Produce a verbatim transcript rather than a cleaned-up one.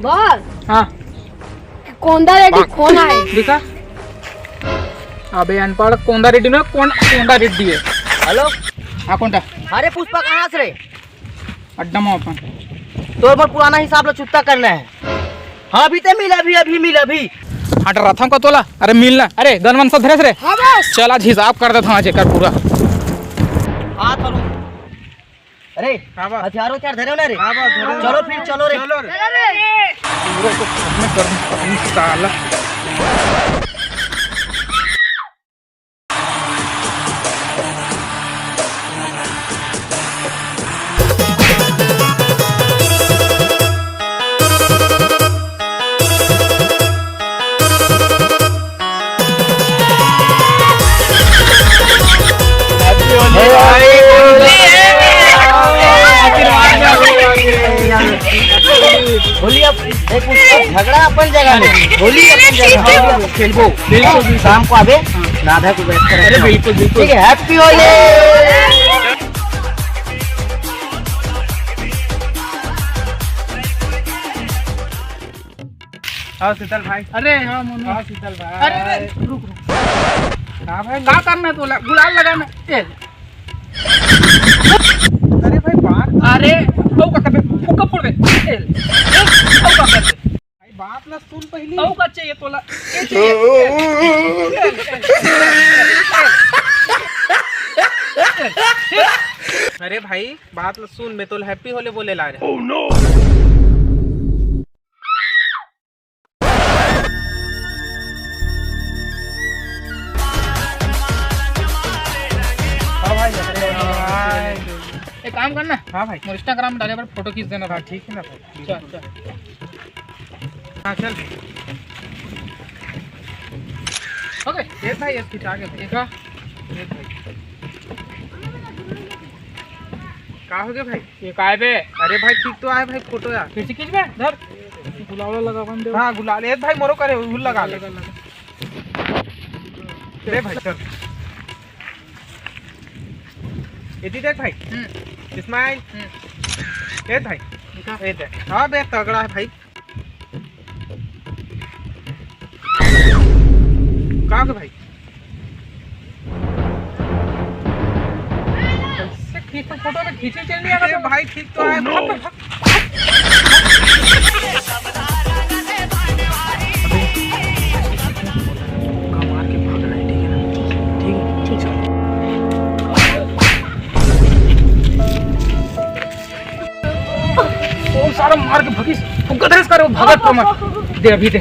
बस। हाँ। कोंदा रेड्डी फोन आए। दिखा। अबे अनपढ़, कोंदा रेड्डी ना, कोन-, कोंदा रेड्डी है। हेलो। हाँ, कोंदा। अरे पुष्पा, कहाँ से रे? अड्डा में अपन। तोर बर पुराना हिसाब ला चुकता करना है। हाँ, अभी ते मिल, अभी, अभी मिल, अभी। हट रहा था का तोला? अरे मिलना। अरे गन मन सब धरे रे। हाँ बस। चल, आज हिसाब कर देता हूँ आज एकर पूरा। हाँ, थरू। अरे, हाँ बस। हथियार उथियार धरे हो ना रे? हाँ बस, धरे हो। चलो फिर, चलो रे। चलो रे। चलो रे। पूरा तो खत्म कर दूँ, साला। होली अब एक उसका झगड़ा अपन जगह में, होली अपन जगह, होली अब खेलबो। बिल्कुल, बिल्कुल। शाम को आबे, हाँ। राधा को बैठ कर अरे, बिल्कुल, बिल्कुल। ठीक है, हैप्पी होली। हाँ, शीतल भाई। अरे, हाँ, मोनू। हाँ, शीतल भाई। अरे, अरे, रुक, रुक। हाँ भाई। का करना है तोला? गुलाल लगाना। ए। अरे भाई, बात अरे, अउ का करबे? फुक्का फोड़बे। ए, ए, अउ का करबे? भाई, बात ला सुन पहली। अउ का चाहिए तोला? ये चाहिए। अरे भाई, बात ला सुन, मैं तोला हैप्पी होले बोले ला रहे। हाँ भाई, अरे भाई। एक काम करना। हाँ भाई। मोर Instagram में डाले बर फोटो खींच देना हाँ, भाई। ठीक है ना भाई। चल, चल। हाँ, चल। हो गए? ये भाई, ये खिंचा के भाई। देखा? ये भाई। का हो गया भाई? ये काय बे? अरे भाई, ठीक तो आए भाई, फोटो यार। खींच, खींच बे, धर। गुलाल लगा बन दे। हाँ, गुलाल। ए भाई, मोरो करे, उल लगा ले। लगा, लगा। ले भाई, चल। इधर देख भाई। हम्म। Smile। हम्म। ए भाई। देखा? ए देख। हाँ बे, तगड़ा है भाई। का हो गया भाई? कैसे खींच, फोटो में खींचे चल रही है अरे भाई, ठीक तो है। भाग, भाग, भाग। मार के भाग रहा है, ठीक है ना? ठीक है, ठीक है। ओ सारा मार के भगिस, फुग्गा धरेस करे, वो भगत प्रमोद। दे अभी दे।